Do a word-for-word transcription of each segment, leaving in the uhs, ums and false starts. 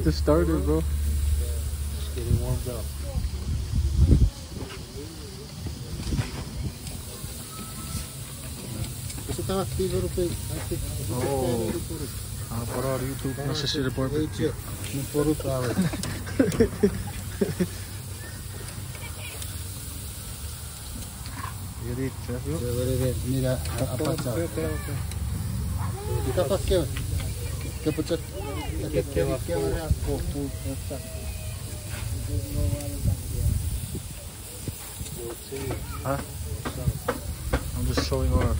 Just started, bro. Just getting warmed up. Oh. I'll put on YouTube, Mister City Barbecue. Ika pakke. Ke pochat. Huh? I'm just showing our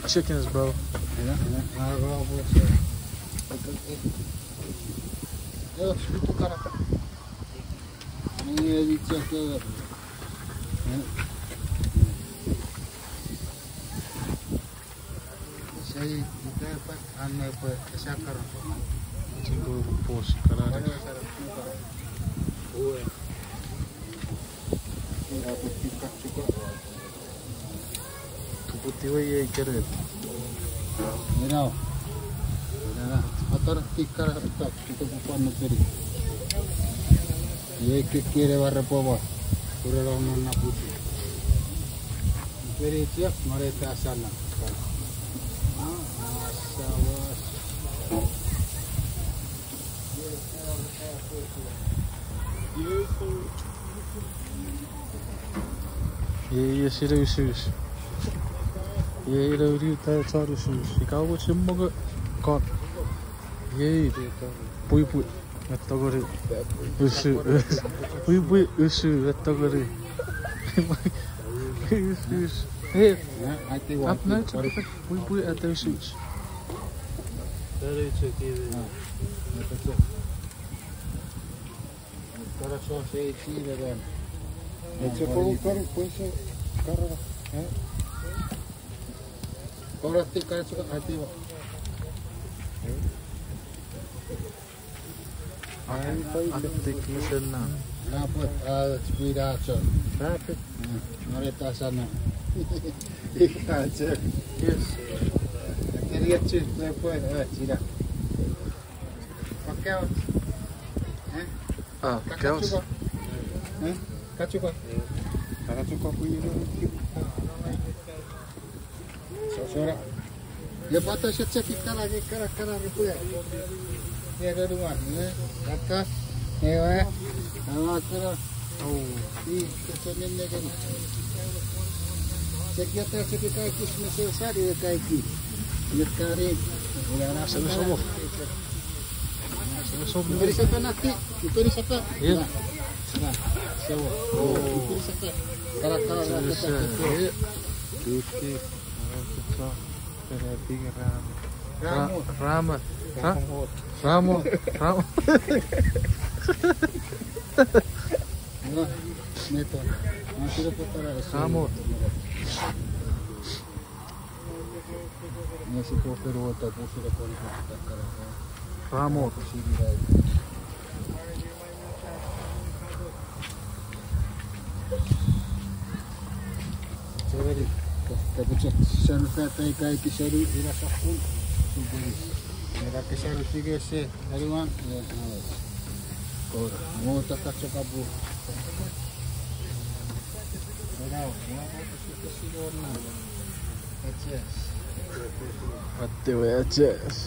chickens, bro. Sei, ita pwe, an me pwe, esa karako. Tingo pos karako. Uwe. Ina pwe tikka chuka. Kuputiwe iei keret. Ina. Ina. Atar tikka tak chuka pupwan nuperi. Iei kekkene warepwe mwa. Kurelong non naputi. Very cheap, mare ta sana. Ah, sawas. Iei, iei sile usus. Iei ina uni ta chon usus. Ika mochen mongo kon. Iei. Pwipwi. Etongeni. Usu. Pwipwi usu. Etongeni. Usus. Hey. Ap na chok pwipwi ate usus. Kara so se isi le ben. Ese koru koru pwese kara. Eh? Kora ti kara so ati wa. Atik mesen na. Na pwet, ah, spira so. Traffic. Mare ta sana. Ika chok. Yes. Keriachi, pwe, pwe, ah, sina. Pakeot. Eh? Ah, pakeot. Kachuko. Eh? Kachuko. Kachuko pwe ino. So, so ra. Ye pata se cheki kara, ke kara, kara, ke pwe. Ye, re, duma. Eh? Kaka. Ewe. Awa, kara. Oh. I, ke se nenne keni. Cheki ata, cheki kaikis, me se sari, kaikis. Ye kari. Ye ra. Sebe sobo. Uperi sapa nati, uperi sapa. Iya. Nah, nah, sewo. Oh. Uperi sapa. Kara, kara, kara, kara. Iya. Kiki. Ramo. Ramo. Ra-, Ramo. Ra-, Ramo. Ramo. Ramo. Nah, neto. Nah, sira potara. Ramo. Ramo. Sori, kapuchek, sori, fata ikai kisori, ira sakun. Ira kisori sige se, anyone? Yes, no. Kora, mo tata chokapu. Ira, mo tata chokapu. Atewe, aches.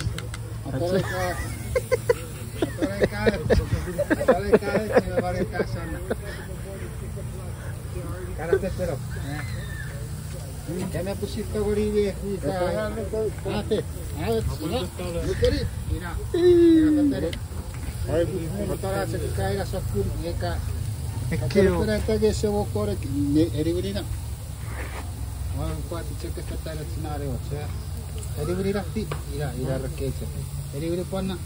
Ekkei. Ua pwati chok fetanet sinare och, eh. Eri wini rafti, ina, ina rekkeche. Eri wini pwanna.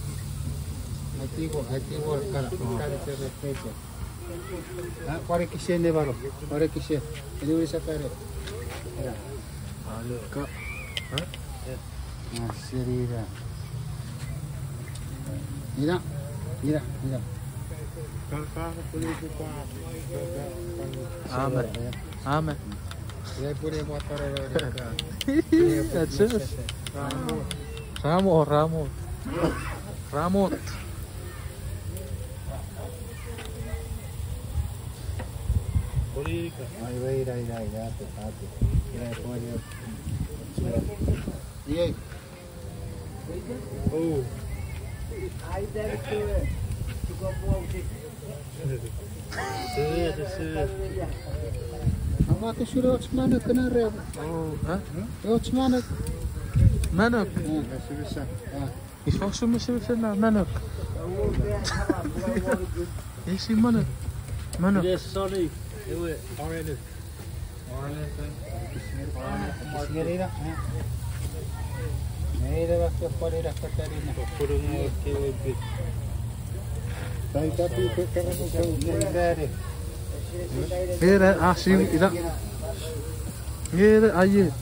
Aitiwo, aitiwo, kara, kara che rekkeche. Ah, pware kise ne baro, pware kise. Eri wini sapare. Ina. Alika. Huh? Ah, seri ina. Ina, ina, ina. Amen. Amen. That's it. Ramo, Ramo. Ramot. Ai, ai, ai, ai, ate, ate. Ina pwari. Iei. Oh. Sir, sir. Ama te sure och manok kena re. Oh, ha? Och manok. Manok. Ah, sure, sir. Ah. Ifa usun mi sefan na manok. Esi manok. Manok. Yes, sorry. Ewe, R N F. R N F, eh? Kisngerina, eh? Neira, wakka, pwarira, katarina. Taita pi, kakarana, kakarana. Era, asim, ira. Ngere aie.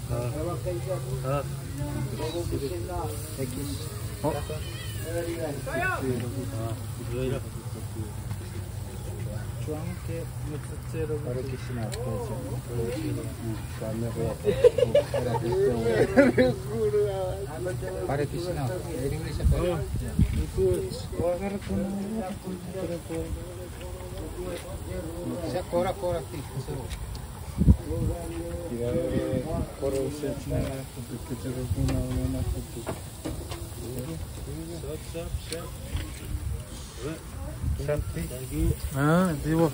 Ah, diwo.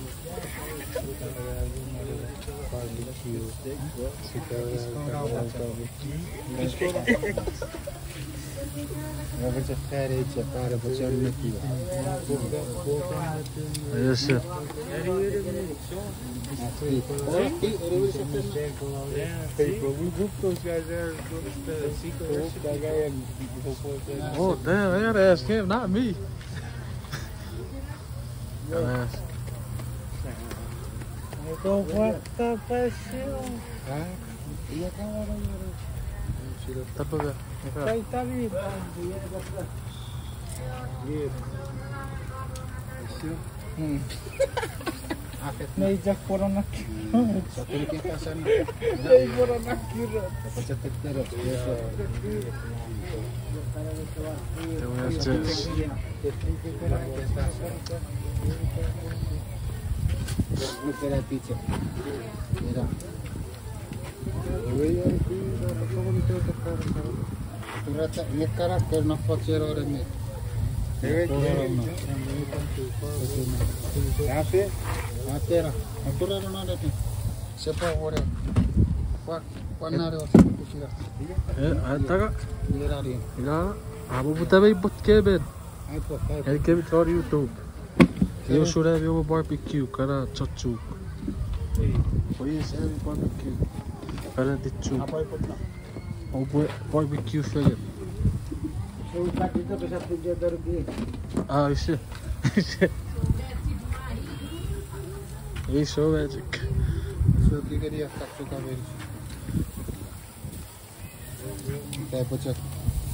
Yes, sir. Hey, bro, we booked those guys there. That guy and Oh, damn, I gotta ask him, not me. Gotta ask. Tapaga. Hmm. Nei jak poronak. Nei poronak kira. Turata, nge kana ker nafachero remi. Ate? Atera. Atura no nete. Sepa wore. Kwa, kwa nare o sepa kusira. Eh, ataka. Ngerari. Ina, abu buta mei bot kemen. Ai po, ai po. Ai kemen on YouTube. Io sura mi obo barbecue, kana chochuk. Oye, semi barbecue. Kana tichuk. Apa ipot na? Oupwe barbecue fengen. Ah, ise. Ise. Ei so magic. So kikeni a kakto kameri. Tapo chok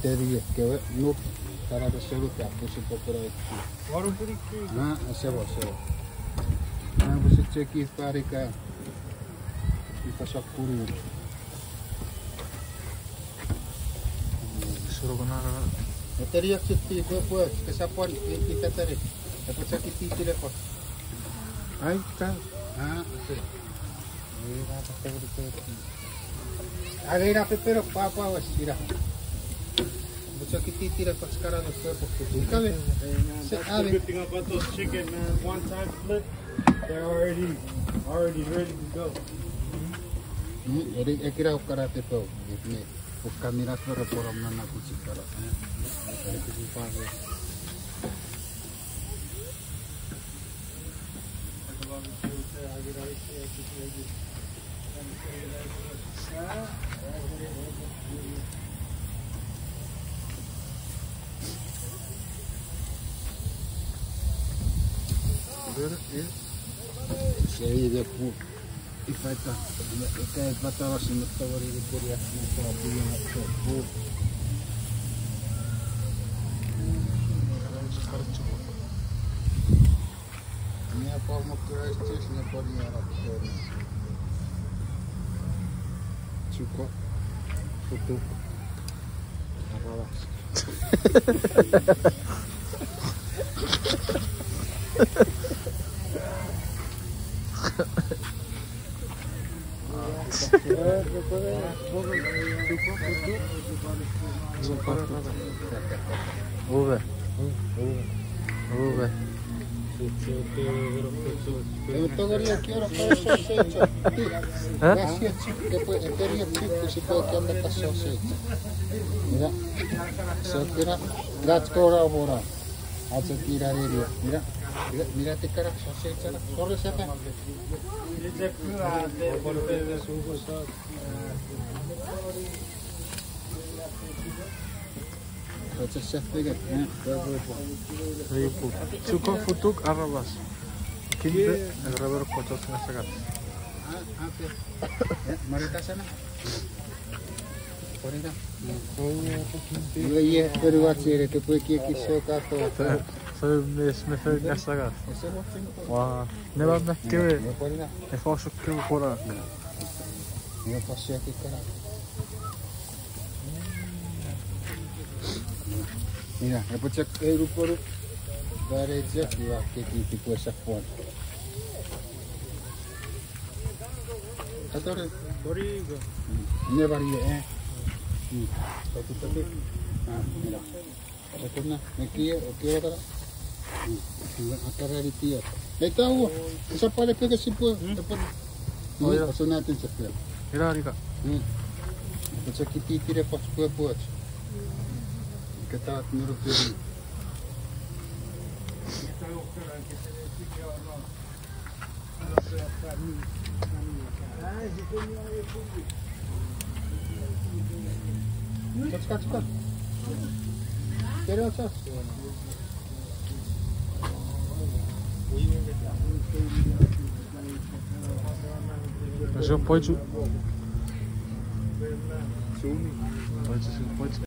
teri kewe nuk, tara ke sonu ka pusin popora. Water pretty cute. Na, ese bo, ese bo. Na pusin cheki parika. Ifa sokuru. Suru kona. Eteriak siti pwe pwe kesapwan iti katari. Epo chaki titi lepo. Ai ta. Ah, okay. Ai ta. Ai ta pepero papa was ira. Epo chaki titi lepo skara no pepo. Kame. Se ave. Good thing about those chicken, man. One time flip, they're already, already ready to go. Mm, eri ekira ukara pepo. Ikne. Ukka mira fere poro mana kuchikara. Sei de pu. Ifa ita, ita epataras me tawari ni Korea, me tawari ni Korea. Ni apa mo Christ, ni apa ni ara Korea. Chuko, putuk, arawas. Uwe. Uwe. Epwe tongeni ekiora sausage. Eh? Epwe, epwe ekiora sausage. Ina. So, ina. Let's go now, Mona. Acha kira ready. Ina. Ina, ina tekara sausage. Sorry, sepe. Acha sefega, eh, pwe, pwe, pwe. Ei pwe. Suko futuk aramas. Kimbe, eh, raber kochos ngasangas. Ah, ah, pwe. Eh, marita sana. Marita. Iwe, iwe, pwe ruachi ere, ke pwe kieki soka to. Sa, sa mes me fe ngasangas. Wa, nema me kewe. Iwe, pwe ina. E fosuk kewe kora. Ina, epwe chok eu ruporu. Bare chok, iwa keki tipwe sapon. Atore. Tori go. Mm. Ine bari, eh. Mm. Tapi, tapi. Ah, ina. Sokuna, mekie, oke, otara. Hmm, akara di tia. Eta uo, esap pale peke sipwe, epwe. Oh, ina. Aso natin sefia. Ina, nika. Hmm. Epwe saki titire pas pwe pwe. Keta nuru tiri. Aso poichu. Poichu, poichu.